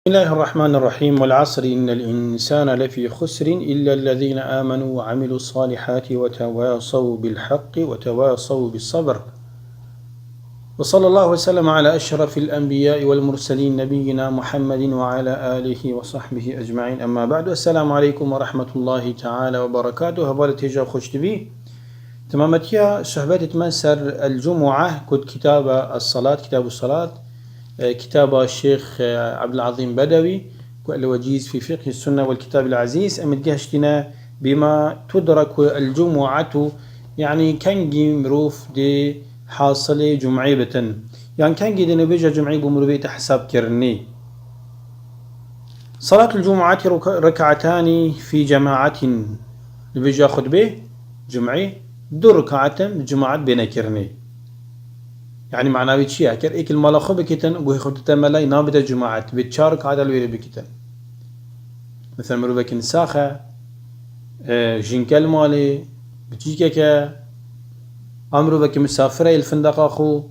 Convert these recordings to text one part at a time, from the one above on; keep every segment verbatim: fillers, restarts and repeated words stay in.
بسم الله الرحمن الرحيم. والعصر إن الإنسان لفي خسر إلا الذين آمنوا وعملوا الصالحات وتواصوا بالحق وتواصوا بالصبر. وصلى الله وسلم على أشرف الأنبياء والمرسلين نبينا محمد وعلى آله وصحبه أجمعين. أما بعد. السلام عليكم ورحمة الله تعالى وبركاته. Hevalê têja xweş dibî. Temametiya sohbetê me ser El-Cumu'e, ku kitaba Es-Salat, Kitabu Salat, e, kitaba Şêx, e, Abdulazîm Bedewî, ku El-Veciz fî Fiqhi Sunne wel Kitabil Azîz, em digehiştîne bima tudraku el-cumu'atu, yanî kengî mirov dê hasilê cum'ê bitin. Yan kengî dê nivêja cum'ê bo mirovê te hesab kirinê. Salatul cumu'ati reka-, rek'atani fî cema'atin. Nivêja xutbê cum'ê du rek'at in bi cemaat bêne kirinê. Yanî mana wî çi ye? Ker êk li mala xwe bikitin, guhê xwe dite melayî, nabide cemaat, bê çar rek'ata li wêrê bikitin. Mesela mirovekî nisax e, e, jînke li malê, biçîkek e, a mirovekî misafir e li findeqa xwe,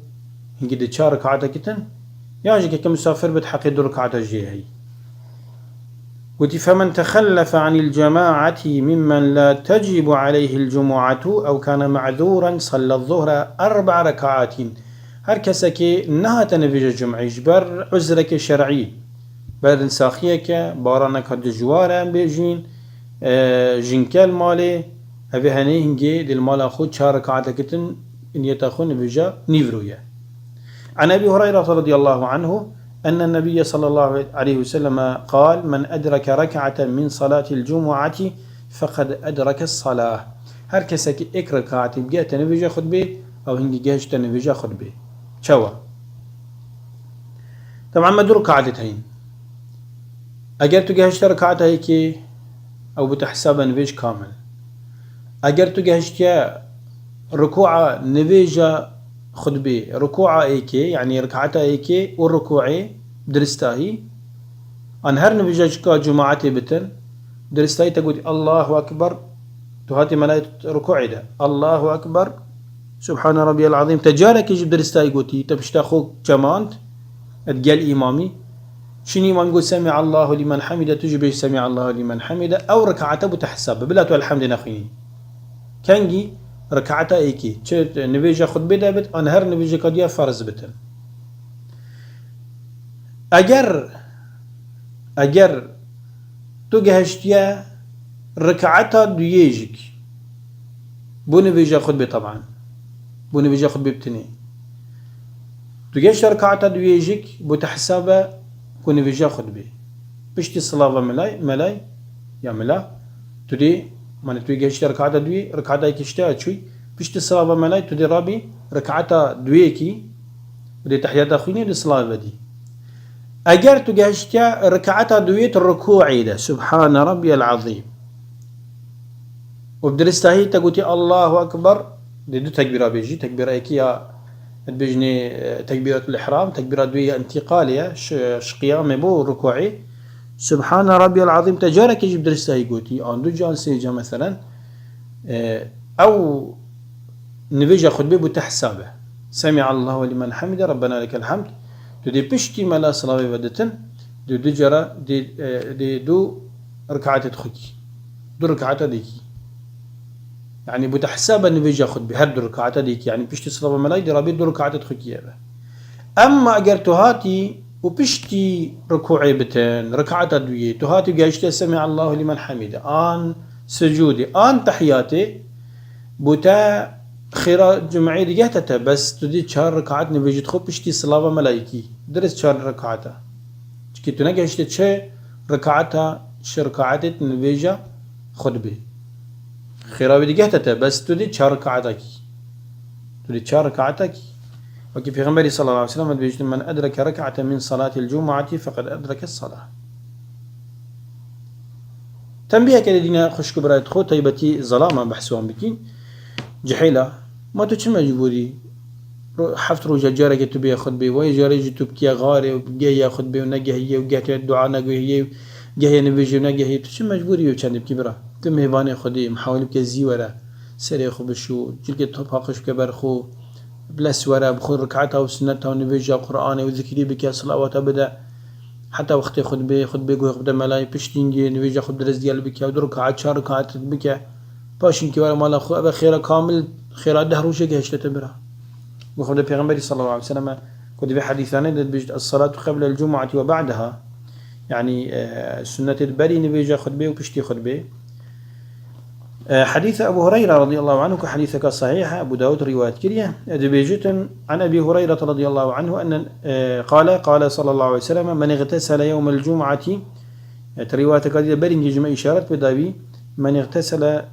hingî di çar rek'ata kitin, yan jî keke misafir bit heqê du rek'ata jê heyî. Gotî, "Femen texellefe anil cemaati mimmen la tecibu aleyhil cumuatu ew kane ma'zuren sallel zuhre erba rek'atin." Her kesekê nehate nivêje cum'ê ji ber uzrekê şer'î, ber nisaxiyeke, baraneka dijwar e em bêjîn, e, jînke li malê, ev ê henê hingê dê li mala xwe çar rek'ata kitin, niyeta xwe nivêja nîvro ye. An Ebî Hureyre radiyallahu anhu, enne Nebiyye sallallahu aleyhi ve sellem qal, "Men edreke rek'aten min salatil cumu'ati feqed edrekes salah." Her kesekî êk rek'atê bigehte nivêja xutbê, ew hingî gehişte nivêja xutbê. Çawa? Teban me du rek'atê heyîn. Eger tu gehişte rek'ata yekê, ew bûte hesaba nivêj kamil. Eger tu gehiştiye rukûa nivêja xutbê, rukûa êkê, yanî rek'ata êkê û rukûê diristahî, an her nivêja jika cemaatê bitin, diristahî te gotî, "Allahu Ekber", tu hatî melayê rukûê de, "Allahu Ekber, Subhane Rabbiyel Azîm", te carekê jî diristahî gotî, te pişta xwe çemand, et gel îmamî, çin îmam got, "Semi'allahu limen hamide", tu jî bêj, "Semi'allahu limen hamide", ew rek'ata bû te hesab be, bila tu elhamdê nexwînî. Kengî? Rek'ata êkê, çi nivêja xutbê de bit, an her nivêjeka diya ferz bitin. Eger, eger tu gehiştiye rek'ata duyê jik, bo nivêja xutbê teban, bo nivêja xutbê bitinê. Tu gehiştiye rek'ata duyê jik, bo te hesab be ku nivêja xutbê. Piştî silava melay, melay, ya mela, tu dê, mane tu gehiştiye rek'ata duyê, rek'ata yekê ştiya çûy, piştî silava melay, tu dê rabî rek'ata duyê kî, û dê tehiyata xwînî, dê silavê vedî. Eger tu gehiştiye rek'ata duyê, tu rukûê de, Subhane Rabbiyel Azîm, û bi diristahî te gotî, "Allahu Ekber", dê du tekbîra bêjî, tekbîra yekê ya dibêjinê, e, tekbîratul ihram, tekbîra duyê ya întîqalê ye, ji, ji qiyamê bo rukûê. Subhane Rabbiyel Azîm te carekê jî bi diristahî gotî, an du can, sê can meselen, e, ew nivêja xutbê bo te hesab e. Semi'allahu limen hamide, Rabbena lekel hamd. Tu dê piştî mela silavê veditin, dê du cara, dê, e, dê du rek'atê dixwikî. Du rek'ata dêkî. Yanî bo te hesab be nivêja xutbê, her du rek'ata dêkî. Yanî piştî silava melayî dê rabî du rek'atê dixwikî ye be. Emma eger tu hatî û piştî rukûê bitin, rek'ata duyê, tu hatî gehişte Semi'allahu limen hamide, an sicûdê, an tehiyatê, bo te xêra cum'ê digehte te, bes tu dê çar rek'at nivêjî xwe piştî silava melayîkî. Dirist çar rek'ata. Çikî tu negehişte çi rek'ata, çi rek'atê nivêja xutbê. Xêra wî digehte te, bes tu dê çar rek'ata kî. Tu dê çar rek'ata kî. Wekî Pêxemberî sallallahu aleyhi ve sellem dibêjtin, "Men edreke rek'aten min salatil cumu'ati feqed edrekes salah." Tenbîheke dîne xwişk û birayet xwe, taybetî zelama behs wan bikîn. Cihêla, ma tu çi mecbûrî? Ro-, heft roja carekê tu bêye xutbê, wayê carê jî tu bikiye xarê û gehiye xutbê û negehiye û gehê dua neguhiye û gehê nivêjê û negehiye. Tu çi mecbûrî wê çendê bikî bira? Tu mêvanê Xwedê, mihawil bike zî were, serê xwe bişû, cilkê top paqij bike ber xwe, bi les were, bi xwe rikata û sineta û nivêja Qur'anê û zikirî bike, silawata bide. Heta wextê xutbê, xutbê guhê xwe bide melayê, piştî hingê nivêja xwe bi dirist gel bike û du rikaet, çar rikaet bike. Paşî hingê were mala xwe, eve xêra kamil, xêra deh rojê gehişte te bira. Guhê xwe bide Pêxemberî sallallahu aleyhi ve sellem, ku di vê hedîsanê de dibêjit, "Es-salatu qeble'l cumu'ati ve ba'deha." Yanî, e, sunnetê di berî nivêja xutbê û piştî xutbê. E, hedîsa Ebu Hureyre radiyallahu anhu, ku hedîseka sahîh e, Ebu Dawud rîwayet kiriye, e, dibêjitin, an Ebî Hureyre radiyallahu anhu, enne, e, qale, qale sallallahu aleyhi ve sellem, "Men iğtesele yewmel cumu'ati", e, di rîwayeteka dî de berî hingê ji me îşaret pê dabî, "Men iğtesele,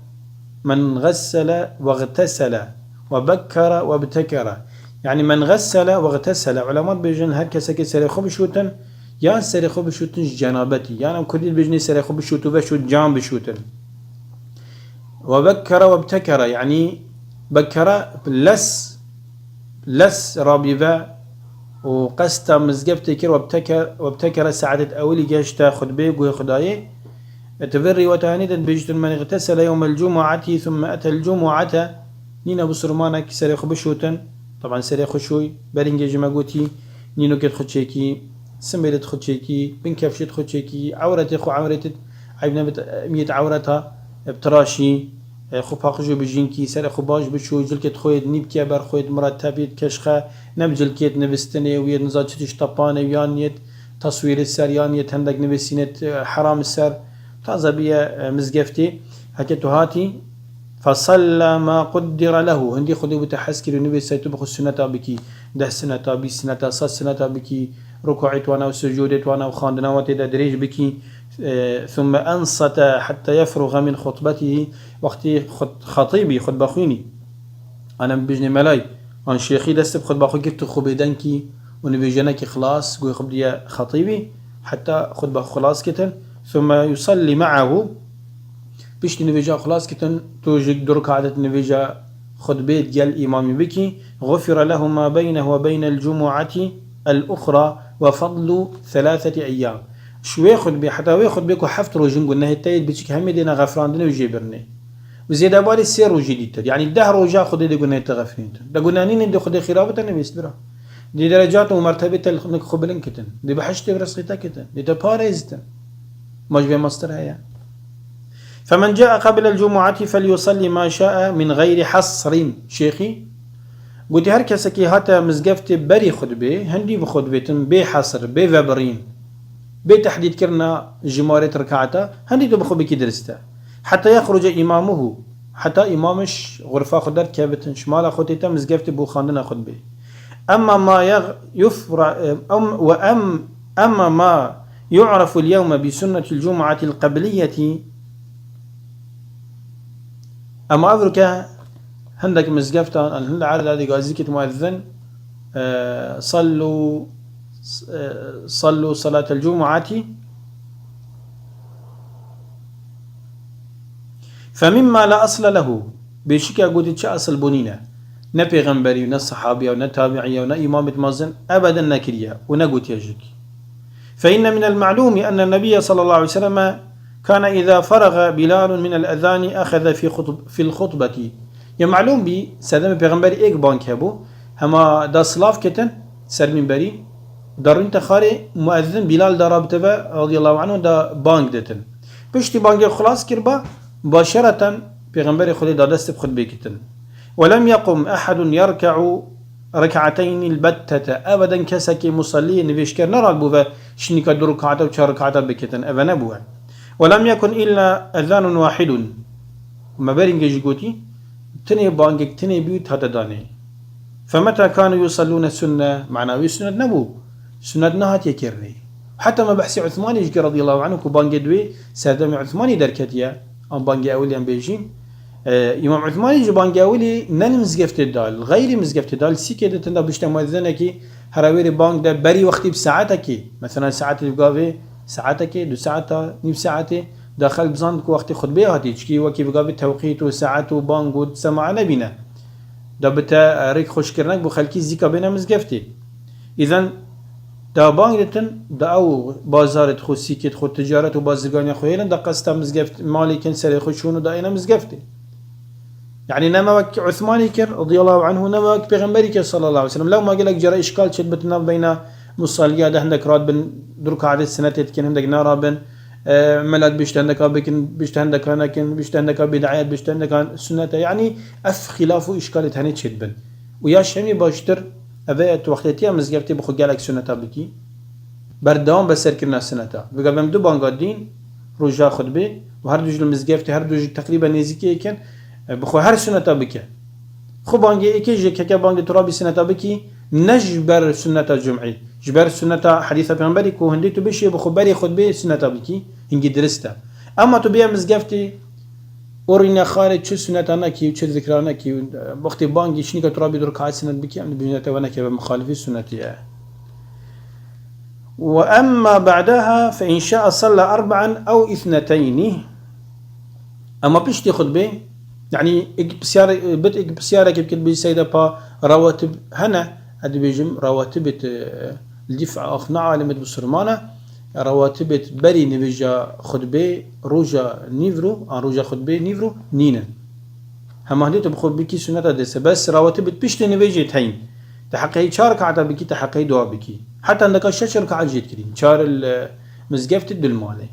men ğessele ve iğtesele ve bekkere ve btekere." Yanî, "Men ğessele ve iğtesele", ulema dibêjin, her kesekê serê xwe bişûtin, yan serê xwe bişûtin ji cenabetî, yan em kurdî dibêjin, serê xwe bişût û veşût, can bişûtin. Ve bekkere ve btekere, yanî bekkere les, les rabî ve û qesta mizgeftê kir, ve bteke-, ve btekere saetê ewilî gehişte xutbê guhê Xwedayê. E, di vê rîwayeta hanî de dibêjtin, "Men iğtesele yewmel cumu'ati thumme etel cumu'ate." Nîne bisurmanek serê xwe bişûtin. Taban serê xwe şûy, berî hingê ji me gotî, nînokê xwe çêkî, simêlê xwe çêkî, bin kefşê xwe çêkî, ewretê xwe ewretê, eyb nebit, emiyet ewreta, e, bi tiraşî, e, xwe paqij û bijînkî, serê xwe baş biçû, cilkê xwe yê nî bike ber xwe yê mureteb yê keşxe, ne bi cilkê nivîstinê û yê niza çi tişt tepanê û yan yê teswîrê ser yan yê hendek nivîsînê, e, heram ser, taze biye, e, mizgeftê, heke tu hatî, "Fesalla ma quddira lehu." Hindî Xwedê bû te hez kir û nivîsay tu bi xwe suneta bikî, deh suneta, bîst suneta, sed suneta bikî, rukûê twana û sucûdê twana û xandina wan tê de dirêj bikî. E, "Thumme ensete hetta yefruga min xutbetihi." Wextî xut-, xatîbî xutbe xwînî, an em bijnê melay, an şêxî dest bi xutbe xwe girt û xwe bêdeng kî û nivêjenekî xilas, guhê xwe bidiye xatîbî, heta xutbe xwe xilas kitin. "Thumme yusalli ma'ahu." Piştî nivêja xilas kitin, tu ji du rikaetê nivêja xutbê digel îmamî bikî, "Gufira lehu ma beynehu ve beynel cumu'ati el uxra ve fadlu thelatheti eyyam." Ji wê xutbê heta wê xutbê ku heft roj in, gunehê te yê biçik hemê dêne xefrandinê û jêbirinê. Û zêdebarê sê rojî dîtir. Yanî deh roja Xwedê dê gunehê te xefrîntin. De guneh nînin dê Xwedê xîra bi te nivîst bira. Dê derecat û mertebê te li xwe bilind kitin. Dê behiştê bi rizqê te kitin. Dê te parêzitin. Ma ji vê mestir heye. "Femen ca'a qable'l cumu'ati felyusalli ma şa'a min gayri hasrin." Şêxî gotî, her kesekî hate mizgeftê berî xutbê, hindî bi xutbêtin, bê hesr, bê vebirîn, bê tehdîdkirina jimarê rikaeta, hindî tu bi xwe bikî dirist e. "Heta yexruce imamuhu." Heta îmam ji xurfa xwe derkevitin, ji mala xwe tête mizgeftê bo xandina xutbê. "Emma ma yeg-, yufra-, em, ve em, emma ma yu'refu l-yewme bi sunnetil cumu'atil qabliyeti." Ema evroke hindek mizgeftan, an hindek erdê gazî kit muezzin, e, "Sallu, e, sallu salatel cumu'ati." "Femimma la asle lehu." Bêşike gotî çi esil bo nîne. Ne pêxemberî û ne sehabî û ne tabiî û ne îmamêt mezin ebeden nekiriye û negotiye jik. "Fe inne minel ma'lûmi enne nebiyye sallallahu aleyhi ve selleme kâne izâ ferage Bilâlun minel ezâni eheze fî xutb-, fil xutbeti." Ya melûm bî, serdemê pêxemberî êk bang hebû, hema da silav ketin ser mînberî, da rûnte xarê, muezzin Bilal da rabite ve radiyallahu anhu da bang detin. Piştî bangê xilas kirba, mubaşereten pêxemberê Xwedê da dest bi xutbê ketin. "Ve lem yequm ehedun yerke'u rek'ateynî lbettete." Ebeden kesekê muselliyê nivêjker nerat bû ve şinîka du rikata û çar rikata biketin. Eve nebûye. "Ve lem yekun illa ezanun wahidun." Me berî hingê jî gotî, tinê bangek, tinê bî û hate danê. "Femeta kanu yusallûne sunne." Mana wî sunnet nebû. Sunnet nehatiye kirinê. Heta me behsê Uthmanê jî kir radiyallahu anhu ku bangê duê serdemê Uthmanî derketiye. An bangê ewilî em bêjîn. E, Îmam Uthmanî ji bangê ewilî ne li mizgeftê da, li xeyrî mizgeftê da, li sîkê de tenda bişte muezzinekî, hera wêrê bang de berî wextî bi saetekî, mesela saetê bi gavê saetekê, du saeta, nîv saetê, da xelk bizand ku wextê xutbê hatî, çikî wekî bi gavê tewqît û saet û bang û sema nebîne. Da bi te, e, rêk xweşkirinek bo xelkî zîka bêne mizgeftê. Îzen da bang ditin, da ew bazarê xwe, sîkê xwe, ticaret û bazirganiya xwe hêlin, da qesta mizgeft malê kin serê xwe çûn û da êne mizgeftê. Yanî nema wek Uthmanî kir, radiyallahu anhu, nema wek Pêxemberî kir, sallallahu aleyhi ve sellem. Lewma gelek cara îşkal çêt bit nav beyna Musalliya de hindek radibin, du rekatê sinetê dikin, hindek narabin. E, mela dibêjte hindeka bikin, bêjte hindeka nekin, bêjte hindeka bid'e ye, bêjte hindeka sunnet e. Yanî ev xilaf û îşkalê tenê çêdibin. Û ya şemî baştir, ev e tu wextê tiya mizgeftê bi xwe gelek sunneta bikî. Berdewam be serkirina sunneta. Bigavem du banga dîn, roja xutbê û her du ji li mizgeftê, her du ji teqrîben nêzîkê yek in, e, bi xwe her sunneta bike. Xwe bangê êkê ji keke bangê tu rabî sineta bikî, ne ji ber sunneta cum'î, ji ber sunneta hedîsa Pêxemberî ku hindê tu bişê bi xwe berê xutbê sineta bikî, hingî dirist e. Ema tu bêye mizgeftê û rîne xarê çi sunneta nekî û çi zikra nekî û wextê bangî şinîka tu rabî du rekaet sinnet bikî, em dibêjin te we nekeve, muxalifî sunnetî ye. وأما بعدها فإن شاء صلى أربعا أو اثنتين. Ema piştî xutbê, yanî êk pisyar-, bit êk pisyareke bikit bi seyda pa rawatib hene, ez dibêjim rawatibêt, e, li dîf axna alimêt bisurmana, rawatibêt berî nivêja xutbê roja nîvro, an roja xutbê nîvro nînin. Hema hindê tu bi xwe bikî sunneta dêse. Bes rawatibêt piştê nivêjê teyîn. Te heqeyî çar rekata bikî, te heqeyî dua bikî. Heta hindeka şeş rekat jê dikirîn. Çar li mizgeftê, du li malê.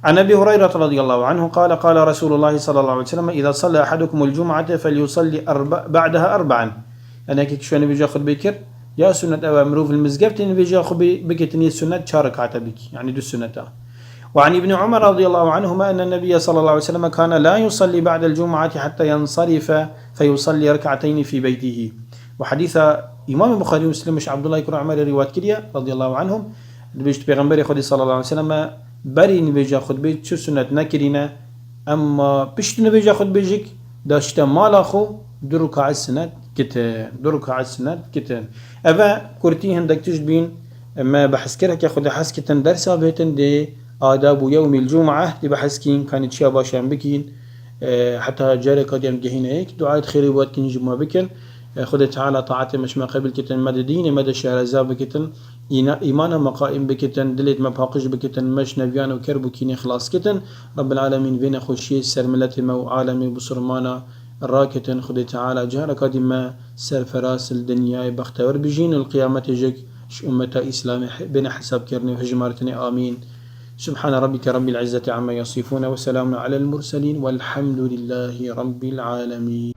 عن أبي هريرة رضي الله عنه قال قال رسول الله صلى الله عليه وسلم إذا صلى أحدكم الجمعة فليصلي أرب-، بعدها أربعا. Yanî yekê kişo nivêja xutbê kir, ya sunnet ew e mirov li mizgeftê nivêja xutbê bike tenê sunnet çar rekata bikî. Yanî du sunneta. وعن ابن عمر رضي الله عنهما أن النبي صلى الله عليه وسلم كان لا يصلي بعد الجمعة حتى ينصرف فيصلي ركعتين في بيته. Û hedîsa Îmamê Buxarî û Muslim ji Abdullah kura Umerê rîwayet kiriye, radiyallahu anhum, dibêjt, Pêxemberê Xwedê sallallahu aleyhi ve sellem berî nivêja xutbê çi sunet nekirîne, emma pişt nivêja xutbê jîk daşte mala xwe du rikaet sunet kitin, du rikaet sunet kitin. Eve kurtî hindek tişt bîn, me behs kir, heke Xwedê hez kitin dersa vêtin dê adabu yewmîl cum'e dê behs kîn, kanî çiya baş em bikîn, e, heta careka dê em gehîne yek. Duayet xêrê bo etkin ji me bikin. E, Xwedê Teala taetê me ji me qebîl kitin, me di dînê me de şehreza bikitin, îna-, îmana me qaîm bikitin, dilêt me paqij bikitin, me ji neviyan û kerb û kînê xilas kitin. Rabbil alemîn vê nexweşiyê ser miletê me û alemê bisurmana rakitin. Xwedê Teala careka dî me serferaz li dinyayê bextewer bijîn û li qiyametê jik ji ummeta Îslamê he-, bêne hesabkirinê û hejmartinê. Amîn. سبحان ربك رب العزة عما يصفون وسلام على المرسلين والحمد لله رب العالمين.